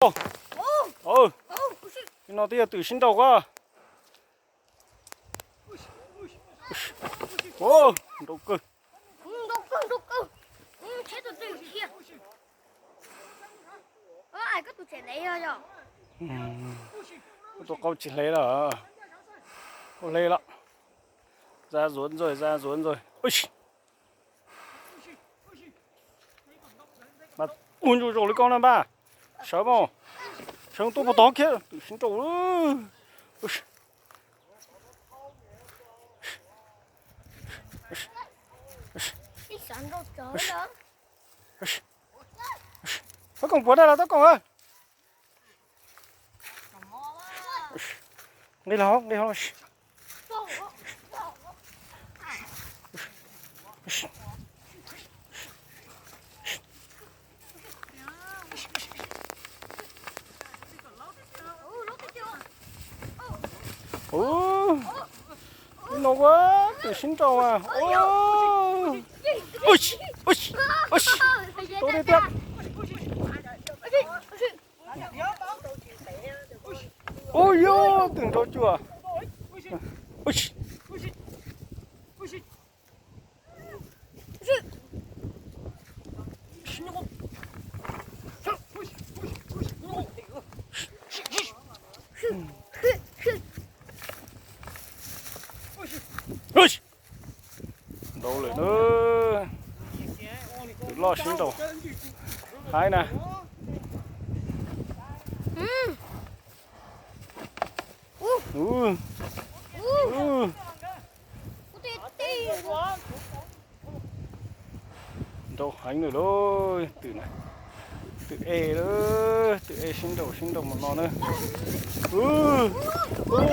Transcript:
Ov, no twb yog twm sib nraus os. Nraus kawg. Tus qau tsis hle lawm. Qau hle lawm. Za zuav ntxawg, za zuav ntxawg. Ua ntsuj zaus li koj na npaj. Sawv mas, sawv tuaj puag tod kiag twm sib nraus. Fab Koom puav daj los Fab Koom a. Nqis los, nqis los. Ub, no ua twm sib nraus mas. Ub, ub, ub, tau tiag tiag. Ub, yog twm nraus cuam. Nraus lawm na. Twm loj sib nraus. Haib na. Nraus heev lawm lauj, twm na. Twm e lauj, twm e sib nraus sib nraus mus no na. Ub, ub,